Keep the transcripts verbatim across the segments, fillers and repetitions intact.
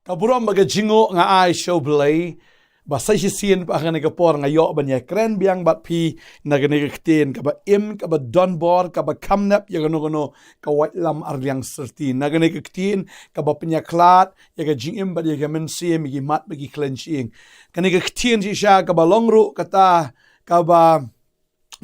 Ka burom bad ka jingnguh nga ai sha U Blei, ba sa shisien pat ha kane ka por nga ïoh ban ïakren biang bad phi na kane ka ktien kaba im, kaba donbor, kaba kham nep ïa kano kano ka waitlam arliang syrti. Na kane ka ktien kaba pynïakhlad ïa ka jingim bad ïa ka mynsiem, ïa ki mat bad ki khlem shyieng. Kane ka ktien shisha kaba long ruh kata kaba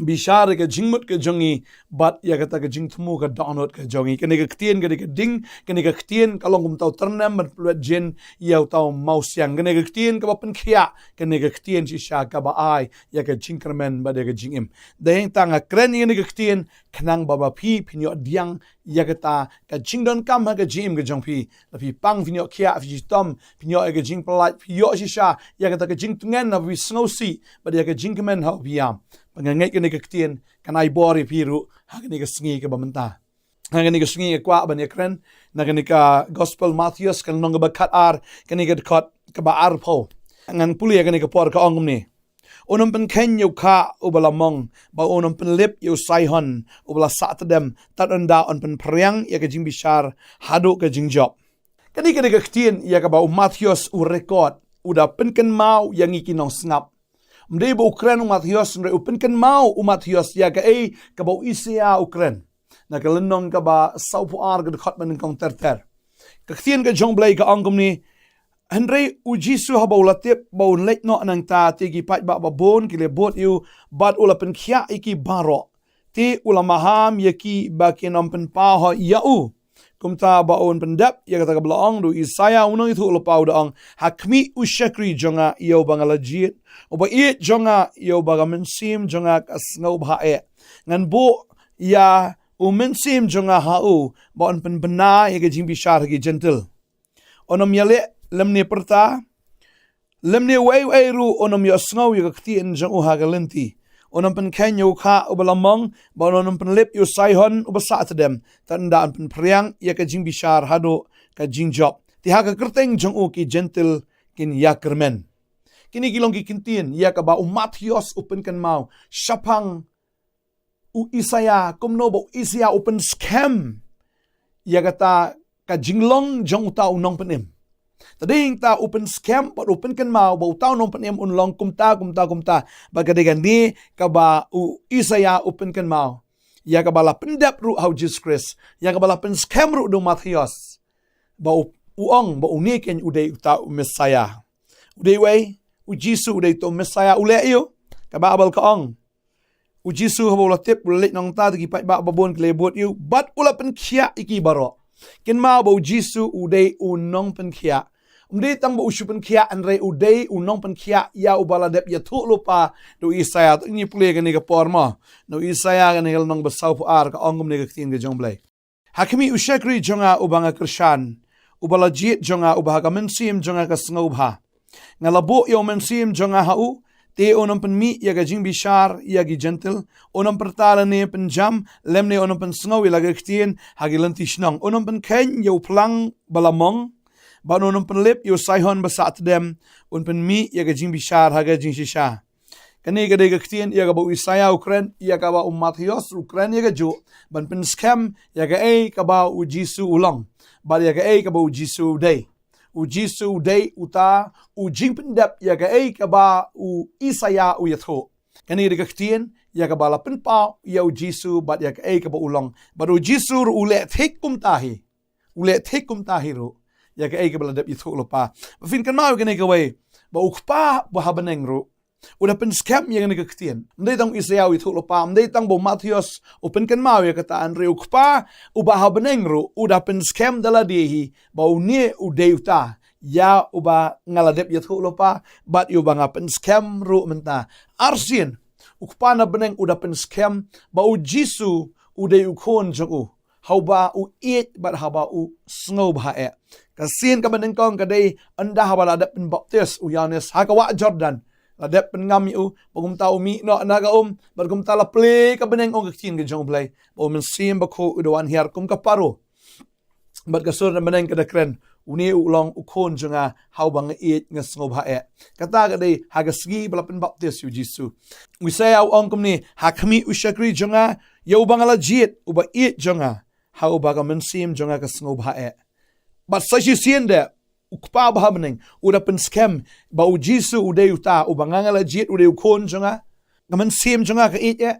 bishar ïa ka jingmut ka jong ngi bad ïa kata ka jingthmu ka dohnud ka jong ngi. Kane ka ktien ka dei ka ding, kane ka ktien ka long kumta u tyrnem ban pynlut jin ïa uta u mawsiang. Kane ka ktien kaba pynkhiah, kane ka ktien shisha kaba ai ïa ka jingkyrmen bad ïa ka jingim. Dei hangta nga kren ïa kane ka ktien khnang ba, ba phi phin ïoh pdiang ïa kata ka jingdonkam ha ka jingim ka jong phi. La phi pang phin ïoh khiah, phi shitom phin ïoh ïa ka jingpyllait, phi ïoh shisha ïa kata ka jingtngen, la phi sngewsih bad ïa ka jingkmen ha u biang. Ba nga ngeit kane ka ktien kan ai bor ïa phi ruh ha kane ka sngi kaba mynta. Ha kane ka sngi nga kwah ban ïakren na kane ka Gospel Mathaios, ka lynnong kaba khatar, kane ka dkhot kaba arphew. Ngan pule ïa kane ka por, ka ong kumne: Un ym pynkheiñ ïa u khah uba la mong, bad un ym pynlip ïa u saihon uba la sah tdem, tad ynda un pynphriang ïa ka jingbishar haduh ka jingjop. Kane ka dei ka ktien ïa kaba u Mathaios u record, u da pynkynmaw ïa ngi ki nongsngap. Ym dei ba u kren u Mathaios, hynrei u pynkynmaw u Mathaios ïa kaei kaba u Isaïah u kren. Na ka lynnong kaba sawphew ar, ka dkhot ba nyngkong ter ter. Ka ktien ka jong U Blei ka ong kumne: Hynrei u Jisu haba u la tip ba un leit noh nangta, te ki paidbah babun ki la bud ïa u, bad u la pynkhiah ïa ki baroh. Te u la maham ïa ki ba kin ym pynpaw ïa u. Kumta ba un pyndep ïa kata kaba la ong da u Isaïah u nongïathuhlypa, u da ong: Ha khmih u shakri jong nga ïa uba nga la jied, uba ïeit jong nga ïa uba ka mynsiem jong nga ka sngewbha eh. Ngan buh ïa u mynsiem jong nga ha u, ba un pynbna ïa ka jingbishar ha ki Jentil. Un ym ïaleh lymne pyrta, lymne uwei uwei ruh un ym ïohsngew ïa ka ktien jong u ha ka lynti. Un ym pynkheiñ ïa u khah uba la mong, bad un ym pynlip ïa u saihon uba sah tdem, tad ynda un pynphriang ïa ka jingbishar haduh ka jingjop. Te ha ka kyrteng jong u ki Jentil kin ïakyrmen. Kine ki long ki ktien ïa kaba u Mathaios u pynkynmaw shaphang u Isaïah, kumno ba u Isaïah u pynskhem ïa kata ka jinglong jong uta u nongpynim. Te dei hangta u pynskhem bad u pynkynmaw ba uta u nongpynim un long kumta, kumta, kumta. Bad ka dei kane kaba u Isaïah u pynkynmaw ïa kaba la pyndep ruh ha u Jisu Khrist, ïa kaba la pynskhem ruh da u Mathaios, ba u, u ong ba une keiñ u dei uta u Messiah. U dei uei? U Jisu u dei uta u Messiah, u leh aïu? Ka Baibl ka ong: U Jisu haba u la tip u la leit noh nangta, te ki paidbah babun ki la bud ïa u, bad u la pynkhiah ïa ki baroh. Kynmaw ba u Jisu u dei u nongpynkhiah. Ym dei tang ba u shu pynkhiah, hynrei u dei u nongpynkhiah ïa uba la dep ïathuhlypa da u Isaïah. To ngin pule kane ka por mo, na u Isaïah kane ka lynnong ba sawphew ar, ka ong kumne ka ktien ka jong U Blei: Ha khmih u shakri jong nga uba nga kyrshan, uba la jied jong nga, uba ha ka mynsiem jong nga ka sngewbha. Nga la buh ïa u mynsiem jong nga ha u, te un ym pynmih ïa ka jingbishar ïa ki Jentil, un ym pyrta lane pynjam, lymne un ym pynsngew ïa la ka ktien ha ki lynti shnong. Un ym pynkheiñ ïa u phlang ba la mong, bad un ym pynlip ïa u saihon ba sah tdem, un pynmih ïa ka jingbishar ha ka jingshisha. Kane ka dei ka ktien ïa kaba u Isaïah u kren, ïa kaba u Mathaios u kren ïa kajuh, ban pynskhem ïa kaei kaba u Jisu u long, bad ïa kaei kaba u Jisu u dei. U Jisu u dei uta u jingpyndep ïa kaei kaba u Isaïah u ïathuh. Kane ka dei ka ktien ïa kaba la pynpaw ïa u Jisu bad ïa kaei kaba u long. Bad u Jisu ruh u leh thik kumta hi. U leh thik kumta hi ruh ïa kaei kaba la dep ïathuhlypa. Ba phin kynmaw ïa kane kawei, ba u Kpa ba ha bneng ruh u da pynskhem ïa kane ka ktien. Ym dei tang u Isaïah u ïathuhlypa, ym dei tang ba u Mathaios u pynkynmaw ïa kata, hynrei u Kpa uba ha bneng ruh u da pynskhem da lade hi ba une u dei uta ïa uba nga la dep ïathuhlypa, bad ïa uba nga pynskhem ruh mynta. Arsien, u Kpa na bneng u da pynskhem ba u Jisu u dei u Khun jong u, ha uba u ïeit bad ha uba u sngewbha eh. Ka sien kaba nyngkong ka dei ynda haba la dep pynbaptis u Ïoannis ha ka wah Jordan. La dep pynngam ïa u, bad kumta u mih noh na ka um, bad kumta la plie ka bneng, ong ka ktien ka jong U Blei, bad u Mynsiem Bakhuid u da wan hiar kum ka paro. Bad ka sur na bneng ka da kren: Une u long u Khun jong nga, ha uba nga ïeit, nga sngewbha eh. Kata ka dei ha ka sngi ba la pynbaptis ïa u Jisu. U Isaïah u ong kumne: Ha khmih u shakri jong nga ïa uba nga la jied, uba ïeit jong nga, ha uba ka mynsiem jong nga ka sngewbha eh. Bad sa shisien de, U Kpa ba ha bneng u da pynskhem ba u Jisu u dei uta uba nga nga la jied, u dei u khun jong nga. Ka mynsiem jong nga ka ïeit eh.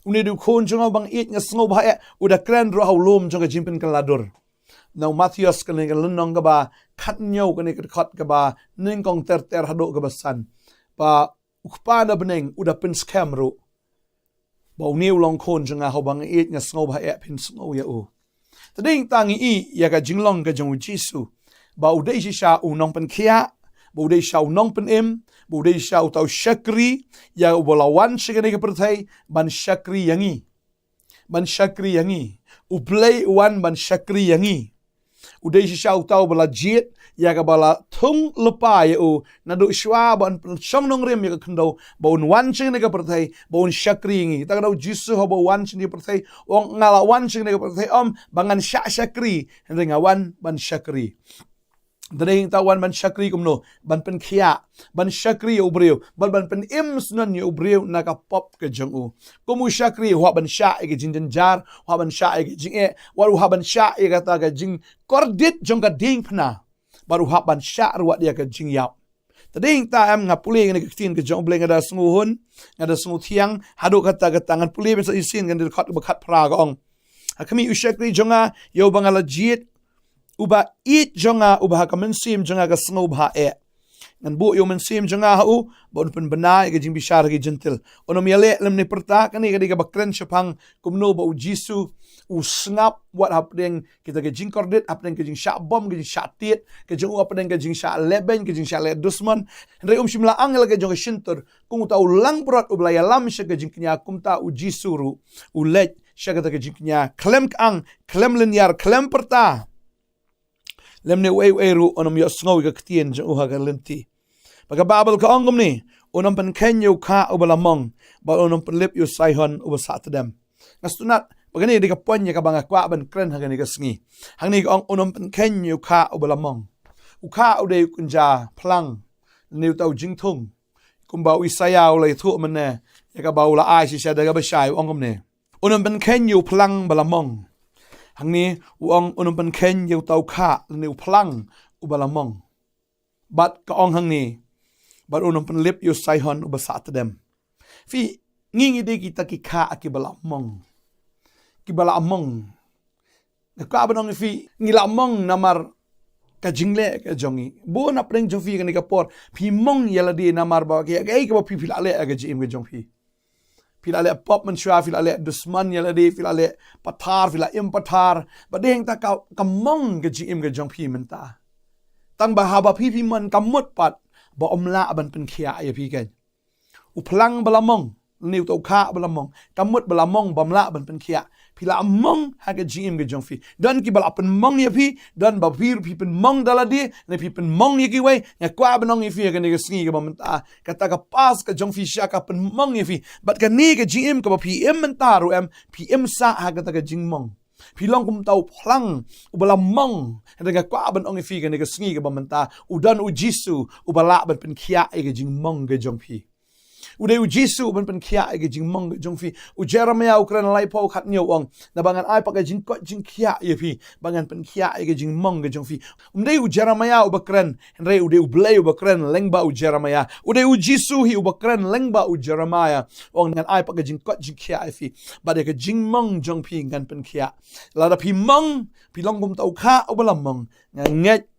U dei u khun jong nga uba nga ïeit, nga sngewbha eh. U da kren ruh ha u lum jong ka jingpynkylla dur. Na u Mathaios kane ka lynnong kaba khathynñiew, kane ka dkhot kaba nyngkong ter ter haduh kaba san. Ba u Kpa na bneng u da pynskhem ruh ba une u long khun jong nga, haba nga ïeit nga sngewbha eh, phin sngew ïa u. Te dei tang ïa ka jinglong ka jong u Jisu ba u dei shisha u nongpynkhiah, ba u dei shisha u nongpynim, ba u dei shisha uta u shakri ïa uba la wan sha kane ka pyrthei ban shakri ïa ngi. Ban shakri ïa ngi. U Blei u wan ban shakri ïa ngi. U dei shisha uta uba la jied ïa kaba la thung lypa ïa u naduh shwa ba un pynshong nongrim ïa ka khyndew, ba un wan sha kane ka pyrthei, ba un shakri ïa ngi. Te kata u Jisu haba u wan sha kane ka pyrthei, u ong nga la wan sha kane ka pyrthei ym ba ngan shah shakri, hynrei nga wan ban shakri. Te dei tang u wan ban shakri kumno? Ban pynkhiah, ban shakri ïa u briew, ban, ban pynim shnong ïa u briew na ka pop ka jong u. Kum u shakri u hap ban shah ïa ka jingjynjar, u hap ban shah ïa ka jingeh, wat u hap ban shah ïa kata ka jingkordit jong ka diengphna. Bad u hap ban shah ruh ïa ka jingïap. Te dei tang em, nga pule ïa kane ka ktien ka jong u Blei, nga da sngewhun, nga da sngewthiang haduh katta katta. Ngan pule ban sa shisien, kane ka dkhot ba khatphra ka ong: Ha khmih u shakri jong nga ïa uba nga la jied, uba ïeit jong nga, uba ha ka mynsiem jong nga ka sngewbha eh, ngan buh ïa u mynsiem jong nga ha u ba un pynbna ïa ka jingbishar ha ki Jentil. Un ym ïaleh lymne pyrta. Kane ka dei kaba kren shaphang kumno ba u Jisu u sngap wat hapdeng kita ka jingkordit, hapdeng ka jingshah bom, ka jingshah tied ka jong u, hapdeng ka jingshah lehbeiñ, ka jingshah leh dusmon. Hynrei um shym la ang ïa la ka jong ka shyntur. Kum uta u langbrot uba la ïalam sha ka jingkñia, kumta u Jisu ruh u leit sha kata ka jingkñia khlem ka ang, khlem lynñiar, khlem pyrta lymne uei uei ruh. Un ym ïohsngew ïa ka ktien jong u ha ka lynti. Bad ka Baibl ka ong kumne: Un ym pynkheiñ ïa u khah uba la mong, bad un ym pynlip ïa u saihon uba sah tdem. Nga sngewtynnat ba kane ka dei ka point ïa kaba nga kwah ban kren ha kane ka sngi. Hangne ka ong un ym pynkheiñ ïa u khah uba la mong. U khah u dei u kynja phlang, lane uta u jingthung. Kumba u Isaïah u la ïathuh mynne ïa kaba u la ai shisha da kaba shai, u ong kumne: Un ym pynkheiñ ïa u phlang ba la mong. Hangne u ong un ym pynkheiñ ïa uta u khah lane u phlang uba la mong. Bad ka ong hangne: Bad un ym pynlip ïa u saihon uba sah tdem. Phi, ngi ngi dei kita ki khah kiba la mong. Kiba la mong. Nga kwah ban ong ïa phi, ngi la mong namar ka jingleh ka jong ngi. Bun hapdeng jong phi kane ka por phi mong ïa lade namar ba kaei kaei kaba phi, phi la leh ha ka jingim ka jong phi. Phi la leh pop mynshuwa, phi la leh dusmon ïa lade, phi la leh pathar, phi la im pathar. Bad dei hangta ka, ka mong ka jingim ka jong phi mynta. Tang ba haba phi, phi mon ka mut pat ba ym lah ban pynkhiah ïa phi kein. U phlang ba la mong, lane uta u khah ba la mong, ka mut ba la mong bym lah ban pynkhiah. Phi la mong ha ka jingim ka jong phi. Don kiba la pynmong ïa phi, don ba phi ruh phi pynmong da lade, lane phi pynmong ïa kiwei. Nga kwah ban ong ïa phi ha kane ka sngi kaba mynta, kata ka past ka jong phi shisha ka pynmong ïa phi. Bad kane ka jingim kaba phi im mynta ruh em, phi im sah ha kata ka jingmong. Phi long kum uta u phlang uba la mong. Hynrei nga kwah ban ong ïa phi ha kane ka sngi kaba mynta, u don u Jisu uba lah ban pynkhiah ïa ka jingmong ka jong phi. U dei u Jisu uban pynkhiah ïa ka jingmong ka jong phi. U Jeremiah u kren laiphew khathynñiew u ong, naba ngan ai pat ka jingkoit jingkhiah ïa phi, ba ngan pynkhiah ïa ka jingmong ka jong phi. Um dei u Jeremiah uba kren, hynrei u dei U Blei uba kren lyngba u Jeremiah. U dei u Jisu hi uba kren lyngba u Jeremiah. U ong ngan ai pat ka jingkoit jingkhiah ïa phi, bad ïa ka jingmong jong phi ngan pynkhiah. Lada phi mong, phi long kum uta u khah uba la mong, nga ngeit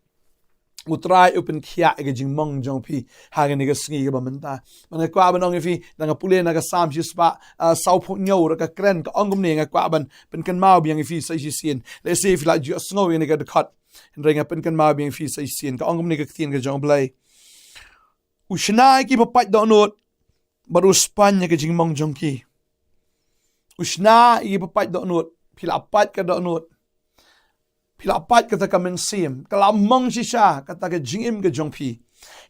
U Trai u pynkhiah ïa ka jingmong jong phi ha kane ka sngi kaba mynta. Bad nga kwah ban ong ïa phi, da nga pule na ka Salm shispah, ah, sawphew hynñiew, ruh ka kren ka ong kumne, nga kwah ban pynkynmaw biang ïa phi sa shisien. Lehse phi la ju sngew ïa kane ka dkhot, hynrei nga pynkynmaw biang ïa phi sa shisien. Ka ong kumne ka ktien ka jong U Blei: U shna ïa kiba pait dohnud, bad u spaiñ ïa ka jingmong jong ki. U shna ïa kiba pait dohnud. Phi la pait ka dohnud. Phi la pait kata ka mynsiem. Ka la mong shisha kata ka jingim ka jong phi.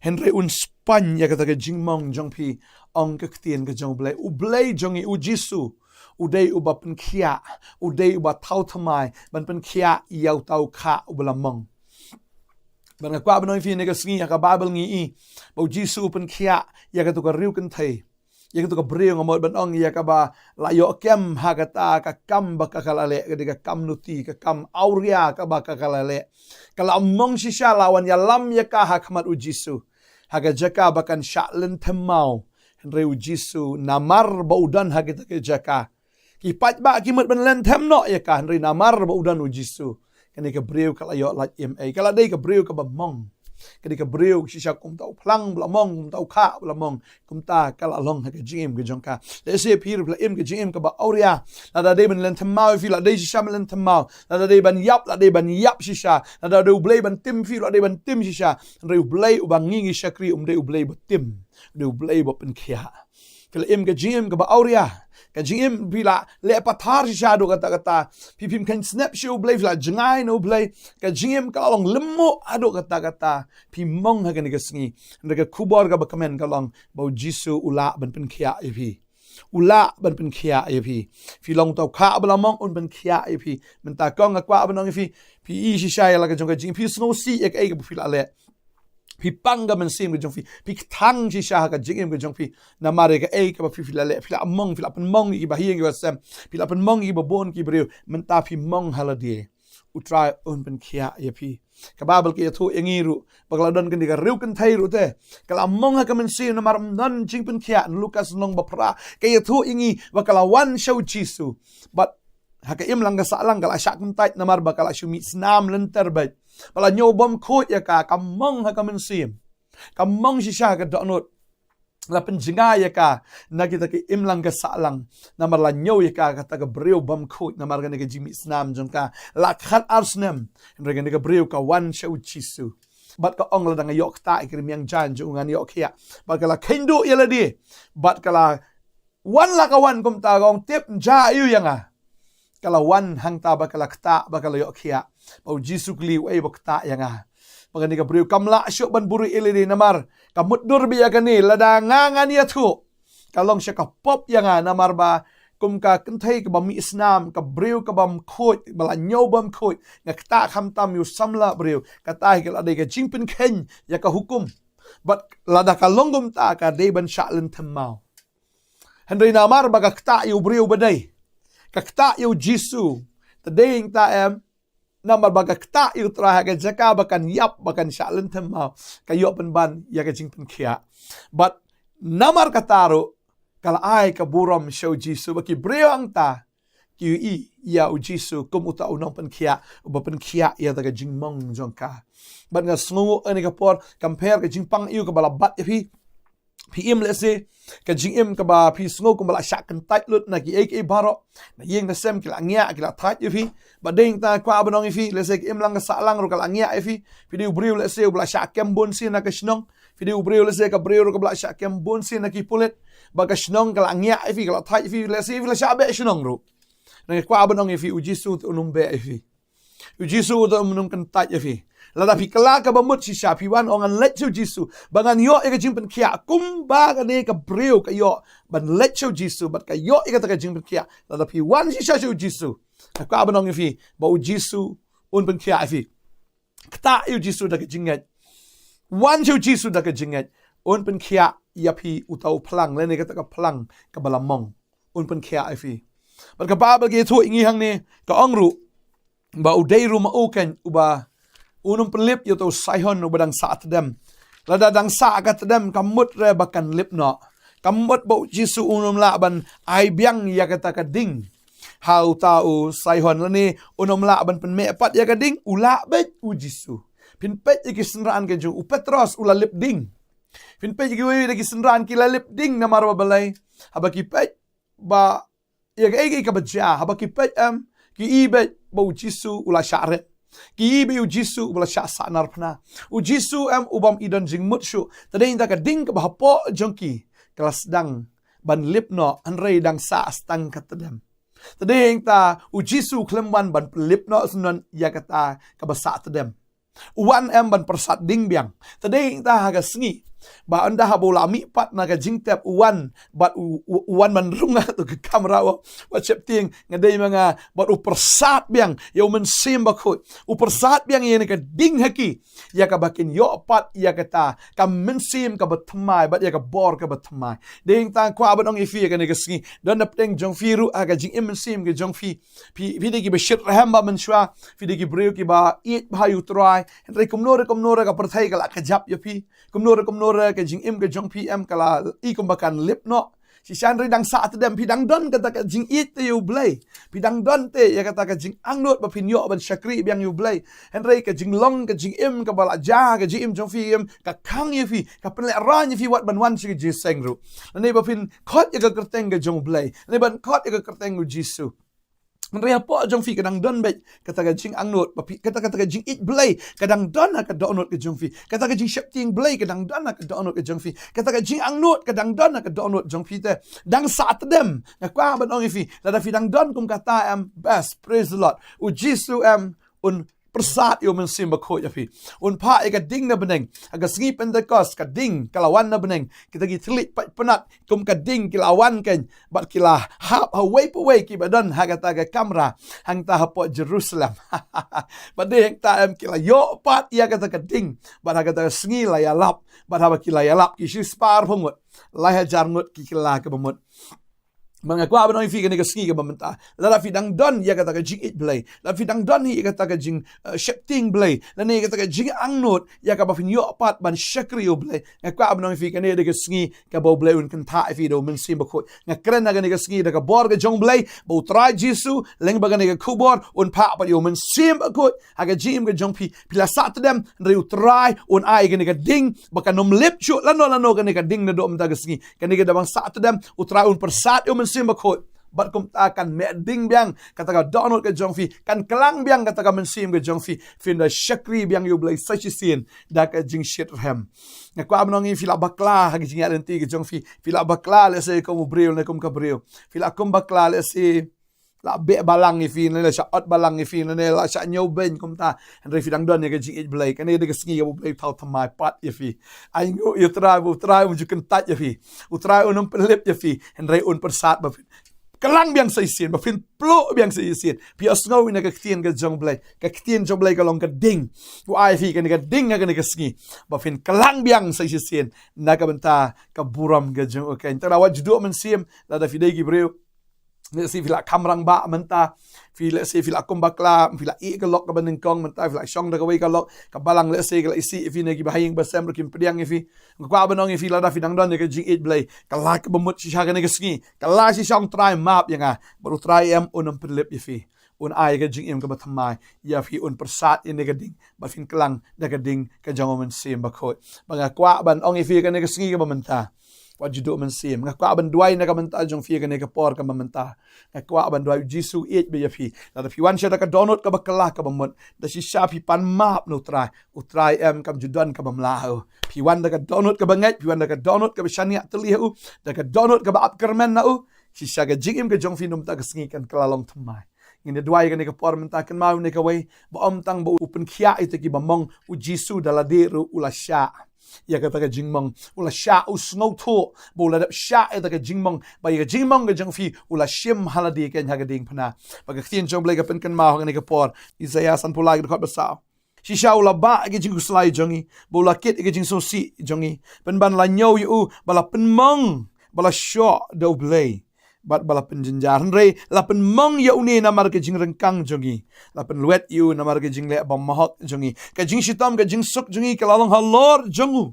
Hynrei un spaiñ ïa kata ka jingmong jong phi, ong ka ktien ka jong U Blei. U Blei jong ngi, u Jisu, u dei uba pynkhiah, u dei uba thaw thymmai ban pynkhiah ïa uta u khah uba la mong. Bad nga kwah ban ong ïa phi ha kane ka sngi, ha ka Baibl ngi i ba u Jisu u pynkhiah ïa kata ka riewkynthei, kynthei Ïa katu ka briew nga mut ban ong ïa kaba la ïoh kem ha kata ka kam ba ka ka la leh, ka dei ka kam nuti, ka kam awria kaba ka ka la leh. Ka la mong shisha, la wan ïalam ïa ka ha khmat u Jisu ha ka jaka ba kan shah lynthem maw. Hynrei u Jisu namar ba u don ha kita ki jaka, ki paidbah ki mut ban lynthem noh ïa ka, hynrei namar ba u don u Jisu, kane ka briew ka la ïoh lait im ei. Ka la dei ka briew kaba mong. Ka dei ka briew shisha kumta u phlang ba la mong, kumta u khah ba la mong, kumta ka la long ha ka jingim ka jong ka. Lehse phi ruh phi la im ka jingim kaba awria. Lada dei ban lynthem maw phi la dei shisha ban lynthem maw. Lada dei ban ïap la dei ban ïap shisha. Lada dei U Blei ban tim phi la dei ban tim shisha. Hynrei U Blei uba ngi ngi shakri um dei U Blei ba tim. Dei U Blei ba pynkhiah. Phi la im ka jingim kaba awria. Ka jingim phi la leh pathar shisha haduh katta katta. Phi phim kheiñ snep sha U Blei, phi la jngai na U Blei. Ka jingim ka la long lymmuh haduh katta katta. Phi mong ha kane ka sngi. Hynrei ka khubor kaba kmen ka long ba u Jisu u lah ban pynkhiah ïa phi. U lah ban pynkhiah ïa phi. Phi long uta u khah ba la mong, un pynkhiah ïa phi. Mynta kong nga kwah ban ong ïa phi, phi i shisha ïa la ka jong ka jingim, phi sngewsih ïa kaei kaba phi la leh. Phi pang ka mynsiem ka jong phi, phi kthang shisha ha ka jingim ka jong phi. Namar ïa kaei kaba phi phi la leh, phi la mong, phi la pynmong ïa kiba ha ïing kiba sem, phi la pynmong ïa kiba bun ki briew. Mynta phi mong ha lade, U Trai un pynkhiah ïa phi. Ka Baibl ka ïathuh ïa ngi ruh ba ka la don kane ka riew kynthei ruh te, ka la mong ha ka mynsiem namar ym don jingpynkhiah. Lukas lynnong ba phra ka ïathuh ïa ngi ba ka la wan sha u Jisu. Bad ha ka imlang ka sahlang ka la shah kyntait namar ba ka la shu mih snam lynter beit. Ba la ñiew bymkhuid ïa ka, ka mong ha ka mynsiem. Ka mong shisha ha ka dohnud. La pynjngai ïa ka na kita ki imlang ka sahlang. Namar la ñiew ïa ka kata ka briew bymkhuid namar kane ka jingmih snam jong ka. La khat ar snem. Hynrei kane ka briew ka wan sha u Jisu. Bad ka ong, lada nga ïoh ktah ïa ki rmiang jaiñ jong u ngan ïoh khiah. Bad ka la kheiñ duh ïa lade. Bad ka la wan, la ka wan kumta, ka ong, tip, ym jia aiu ïa nga. Ka la wan hangta ba ka la ktah, ba ka la ïoh khiah. Ba u Jisu u kylli, uei ba ktah ïa nga? Ba kane ka briew kam lah shuh ban buhrieh ïa lade namar ka mutdur beit ïa kane, lada nga ngan ïathuh, ka long sha ka pop ïa nga namar ba kum ka kynthei kaba mih snam, ka briew kaba bymkhuid, ba la ñiew bymkhuid, nga ktah khamtam ïa u samla briew. Kata hi ka la dei ka jingpynkheiñ ïa ka hukum. Bad lada ka long kumta ka dei ban shah lynthem maw. Hynrei namar ba ka ktah ïa u briew ba dei, ka ktah ïa u Jisu. Te dei hangta em, namar ba ka ktah ïa u Trai ha ka jaka ba kan ïap, ba kan shah lynthem maw, ka ïoh pynban ïa ka jingpynkhiah. Bad namar kata ruh ka la ai ka burom sha u Jisu ba ki briew hangta ki ïohi ïa u Jisu kum uta u nongpynkhiah uba pynkhiah ïa kata ka jingmong jong ka. Bad nga sngewnguh ha kane ka por, kam pher ka jingpang aiu kaba la bat ïa phi. Phi im lehse ka jingim kaba phi sngew kumba la shah kyntait lut na kiei kiei baroh. Na ïing na sem ki la ngiah, ki la thait ïa phi. Bad dei hangta kwah ban ong ïa phi, lehse ka imlang ka sahlang ruh ka la ngiah ïa phi. Phi dei u briew lehse uba la shah kem bun sien na ka shnong. Phi dei u briew lehse ka briew ruh kaba la shah kem bun sien na ki pulit. Bad ka shnong ka la ngiah ïa phi, ka la thait ïa phi, lehse phi la shah beh shnong ruh. Nga kwah ban ong ïa phi, u Jisu te un ym beh ïa phi. U Jisu te un ym kyntait ïa phi. Lada phi kylla kaba mut shisha, phi wan ong ngan leit sha u Jisu ba ngan ïoh ïa ka jingpynkhiah kumba kane ka briew ka ïoh ban leit sha u Jisu bad ka ïoh ïa kata ka jingpynkhiah. Lada phi wan shisha sha u Jisu, nga kwah ban ong ïa phi ba u Jisu un pynkhiah ïa phi. Ktah ïa u Jisu da ka jingngeit. Wan sha u Jisu da ka jingngeit. Un pynkhiah ïa phi uta u phlang lane kata ka phlang kaba la mong. Un pynkhiah ïa phi. Bad ka Baibl ka ïathuh ïa ngi hangne, ka ong ruh ba u dei ruh ma u keiñ uba un ym pynlip ïa uta u Saihon uba dang sah tdem. Lada dang sah ka tdem ka mut re ba kan lip noh. Ka mut ba u Jisu un ym lah ban ai biang ïa kata ka ding ha uta u Saihon lane un ym lah ban pynmeh pat ïa ka ding. U lah beit u Jisu. Phin peit ïa ki synran ka jong u Petros, u la lip ding. Phin peit ïa kiwei de ki synran ki la lip ding namar ba balei? Haba ki peit ba ïa kaei kaei kaba jia, haba ki peit em, ki i beit ba u Jisu u la shah rit. Ki i beit u Jisu uba la shah sahnarphna. U Jisu em u bym i don jingmut shuh. Te dei hangta ka ding kaba hapoh jong ki ka la sdang ban lip noh, hynrei dang sah tang ka tdem. Te dei hangta u Jisu u khlem wan ban pynlip noh syndon ïa kata kaba sah tdem. U wan em ban pyrsad ding biang. Te dei hangta ha ka sngi Ba ynda haba u la mih pat na ka jingtep u wan, bad u, u, u wan ban rung ha kato ka kamra u, wat sheptieng, nga dei ma nga, bad u pyrsad biang ïa u Mynsiem Bakhuid. U pyrsad biang ïa kane ka ding ha ki, ïa kaba kin ïoh pat ïa kata ka mynsiem kaba thymmai bad ïa ka bor kaba thymmai. Dei hangta nga kwah ban ong ïa phi ïa kane ka sngi, don na pdeng jong phi ruh ha ka jingim mynsiem ka jong phi. Phi, phi dei kiba shitrhem bha mynshuwa, phi dei ki briew kiba ïeit bha ïa u Trai. Hynrei kumno re kumno re ka pyrthei ka la kjap ïa phi. Kumno re kumno re ka jingim ka jong phi em ka la i kumba kan lip noh. Shisha hynrei dang sah tdem, phi dang don kata ka jingïeit te ïa u Blei. Phi dang don te ïa kata ka jingangnud ba phin ïoh ban shakri biang ïa u Blei. Hynrei ka jinglong ka jingim kaba la jia, ka jingim jong phi em ka khang ïa phi, ka pynlehrain ïa phi wat ban wan sha ka jingïaseng ruh. Lane ba phin khot ïa ka kyrteng ka jong u Blei, lane ban khot ïa ka kyrteng u Jisu. Hynrei hapoh jong phi ka dang don beit kata ka jingangnud ba phi, kata, kata ka jingïeit Blei ka dang don ha ka dohnud ka jong phi. Kata ka jingsheptieng Blei ka dang don ha ka dohnud ka jong phi. Kata ka jingangnud ka dang don ha ka dohnud jong phi te. Dang sah tdem, nga kwah ban ong ïa phi, lada phi dang don kum kata em, best, praise the Lord. U Jisu em un pyrsad ïa u Mynsiem Bakhuid ïa phi. Un phah ïa ka ding na bneng. Ha ka sngi Pentekost ka ding ka la wan na bneng. Kita ki thylliej paid pynat kum ka ding ki la wan kein, bad ki la hap ha uwei pa uwei kiba don ha kata ka kamra hangta hapoh Jerusalem. Bad dei hangta em ki la ïoh pat ïa kata ka ding, bad ha kata ka sngi la ïalap, bad haba ki la ïalap ki shispah arphew ngut, lai hajar ngut ki kylla kaba mut. Bad nga kwah ban ong ïa phi kane ka sngi kaba mynta, lada phi dang don ïa kata ka jingïeit Blei, lada phi dang don hi ïa kata ka jing, eh, sheptieng Blei, lane ïa kata ka jingangnud ïa kaba phin ïoh pat ban shakri ïa u Blei, nga kwah ban ong ïa phi kane dei ka sngi kaba u Blei un kynthah ïa phi da u Mynsiem Bakhuid. Nga kren ha kane ka sngi da ka bor ka jong u Blei ba u Trai Jisu lyngba kane ka khubor un phah pat ïa u Mynsiem Bakhuid ha ka jingim ka jong phi. Phi la sah tdem, hynrei u Trai un ai kane ka ding ba kan ym lip shuh lano lano kane ka ding naduh mynta ka sngi. Kane ka dei ba dang sah tdem, u Trai un pyrsad ïa u Mynsiem Bakhuid. Bad kumta kan meh ding biang kata ka dohnud ka jong phi, kan klang biang kata ka mynsiem ka jong phi. Phin da shakri biang ïa u Blei sa shisien da ka jingshitrhem. Nga kwah ban ong ïa phi, phi la bakla ha ka jingïaid lynti ka jong phi, phi la bakla lehse kum u briew ne kum ka briew, phi la kum bakla lehse la beh balang ïa phi, ne la shah ot balang ïa phi, ne la shah ñiewbeiñ kumta. Hynrei phi dang don ïa ka jingïeit Blei, kane dei ka sngi kaba u Blei u thaw thymmai pat ïa phi. Ainguh ïa u Trai ba u Trai um ju kyntait ïa phi. U Trai un ym pynlip ïa phi, hynrei un pyrsad ba phin klang biang sa shisien, ba phin pluh biang sa shisien. Phi ïohsngew ïa ka ktien ka jong u Blei, ka ktien jong u Blei ka long ka ding. U ai phi kane ka ding ha kane ka sngi ba phin klang biang sa shisien na ka bynta ka burom ka jong u keiñ. Te wat ju duh mynsiem lada phi dei ki briew, lehse phi la kham rangbah mynta, phi lehse phi la kum bakla, phi la ïeh ka lok kaba nyngkong mynta, phi la shong da kawei ka lok, ka balang lehse ka la isih ïa phi ne kiba ha ïing ba sem ruh kim pdiang ïa phi. Nga kwah ban ong ïa phi, lada phi dang don ïa ka jingïeit Blei, kylla kaba mut shisha kane ka sngi, kylla shisha, ong Trai map ïa nga, bad u Trai em un ym pynlip ïa phi. Un ai ka jingim kaba thymmai ïa phi, un pyrsad ïa kane ka ding, bad phin klang da ka ding ka jong u Mynsiem Bakhuid. Bad nga kwah ban ong ïa phi kane ka sngi kaba mynta, wat ju duh mynsiem. Nga kwah ban duwai na ka bynta jong phi kane ka por kaba mynta. Nga kwah ban duwai, u Jisu u ïeit bha ïa phi. Lada phi wan sha da ka dohnud kaba kylla kaba mut, da shisha phi pan map na u Trai, u Trai em kam ju don kaba mlien. Phi wan da ka dohnud kaba ngeit, phi wan da ka dohnud kaba shaniah tylli ha u, da ka dohnud kaba ap kyrmen na u, shisha ka jingim ka jong phi na ka bynta ka sngi kan kylla long thymmai. Ngin ïa duwai kane ka por mynta, kynmaw ne kawei, ba ym tang ba u pynkhiah ïa kita kiba mong, u Jisu da lade ruh u la shah ïa kata ka jingmong, u la shah, u sngewthuh ba u la dep shah ïa kata ka jingmong, ba ïa ka jingmong ka jong phi u la shim ha lade keiñ ha ka diengphna. Ba ka ktien jong u Blei ka pynkynmaw ha kane ka por, Isaïah sanphew lai ka dkhot ba saw. Shisha u la bah ïa ka jingkhuslai jong ngi, ba u la kit ïa ka jingsngewsih jong ngi. Pynban la ñiew ïa u, ba la pynmong, ba la shoh da u Blei, bad ba la pynjynjar. Hynrei la pynmong ïa une namar ka jingryngkang jong ngi, la pynlwet ïa u namar ka jingleh bymhok jong ngi. Ka jingshitom ka jingsuk jong ngi ka la long halor jong u,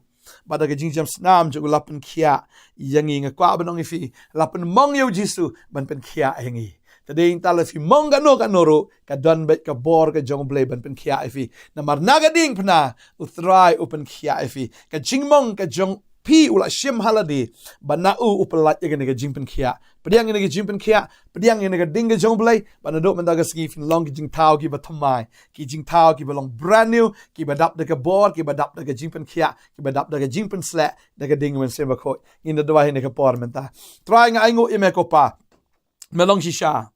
bad da ka jingjem snam jong u la pynkhiah ïa ngi. Nga kwah ban ong ïa phi, la pynmong ïa u Jisu ban pynkhiah ïa ngi. Te dei hangta, lada phi mong kano kano ruh, ka don beit ka bor ka jong u Blei ban pynkhiah ïa phi. Namar na ka diengphna u Trai u pynkhiah ïa phi. Ka jingmong ka jong phi u la shim ha lade, ba na u u pyllait ïa kane ka jingpynkhiah. Pdiang ïa kane ka jingpynkhiah, pdiang ïa kane ka ding ka jong u Blei, ba naduh mynta ka sngi phin long ki jingthaw kiba thymmai, ki jingthaw kiba long brand new, kiba dap da ka bor, kiba dap da ka jingpynkhiah, kiba dap da ka jingpynsleh da ka ding Mynsiem Bakhuid. Ngin ïa duwai ha kane ka por mynta. Trai, nga ainguh ïa me ko Pa. Me long shisha.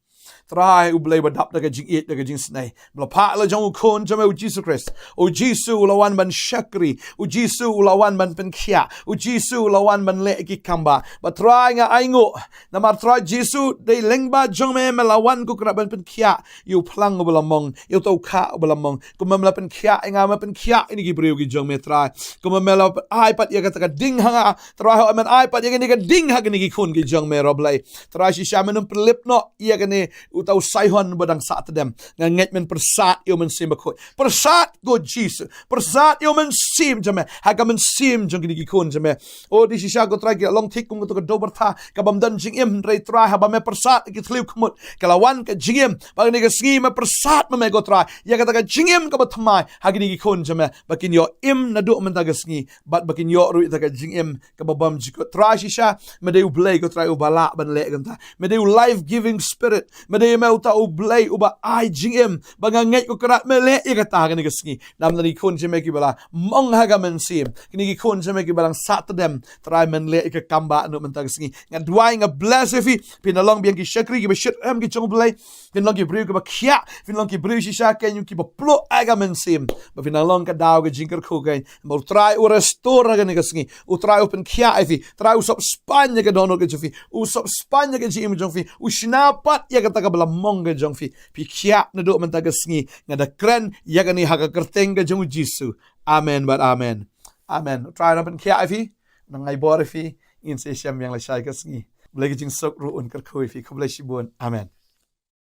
Trai U Blei ba dap da ka jingïeit da ka jingsnei. Ba la phah la jong u Khun jong me U Jisu Khrist. U Jisu u la wan ban shakri. U Jisu u la wan ban pynkhiah. U Jisu u la wan ban leh ki kam ba. Ba Trai nga ainguh. Namar Trai Jisu dei lyngba jong me me la wan ko Kynrad ban pynkhiah ïa u phlang uba la mong, ïa uta u kha uba la mong. Kumba me la pynkhiah ïa nga, me pynkhiah ïa kine ki briew ki jong me Trai. Kumba me la ai pat ïa kata ka ding ha nga Trai, hooid men ai pat ïa kane ka ding ha kine ki khun ki jong me Roh Blei. Trai shisha men ym pynlip noh ïa kane uta u Saihon ba dang sah tdem. Nga ngeit men pyrsad ïa u Mynsiem Bakhuid. Pyrsad ko Jisu. Pyrsad ïa u Mynsiem jong me ha ka mynsiem jong kine ki khun jong me. O dei shisha ko Trai ki long thik kum kato ka dewbyrtha kaba ym don jingim, hynrei Trai haba me pyrsad ïa ki thliew khmut ka la wan ka jingim. Ba kane ka sngi me pyrsad ma me ko Trai ïa kata ka jingim kaba thymmai ha kine ki khun jong me ba kin ïoh im naduh mynta ka sngi bad ba kin ïoh ruh ïa kata ka jingim kaba bymjukut. Trai shisha me dei U Blei ko Trai uba lah ban leh kumta. Me dei u life giving spirit. Me dei me uta U Blei uba ai jingim. Ba nga ngeit ko Kynrad me leh ïa kata ha kane ka sngi. Namar kine ki khun jong me kiba la mong ha ka mynsiem, kine ki khun jong me kiba dang sah tdem, Trai men leh ïa ka kam ba naduh mynta ka sngi. Nga duwai, nga bless ïa phi. Phin long biang ki shakri kiba shitrhem ki jong U Blei. Phin long ki briew kiba khiah. Phin long ki briew shisha keiñ kiba pluh ha ka mynsiem. Ba phin long ka daw ka jingkyrkhu keiñ. Ba U Trai u restore ha kane ka sngi. U Trai u pynkhiah ïa phi. Trai u sop spaiñ ïa ka dohnud ka jong phi. U sop spaiñ ïa ka jingim jong phi. U shna pat ïa kata kaba la mong ka jong phi. Phi khiah naduh mynta ka sngi. Nga da kren ïa kane ha ka kyrteng ka jong U Jisu. Amen bad amen. Amen. U Trai un pynkhiah ïa phi. Nang ai bor ïa phi. Ngin sa ïashem biang lashai ka sngi. Blei ka jingsuk ruh un kyrkhu ïa phi. Khublei shibun. Amen.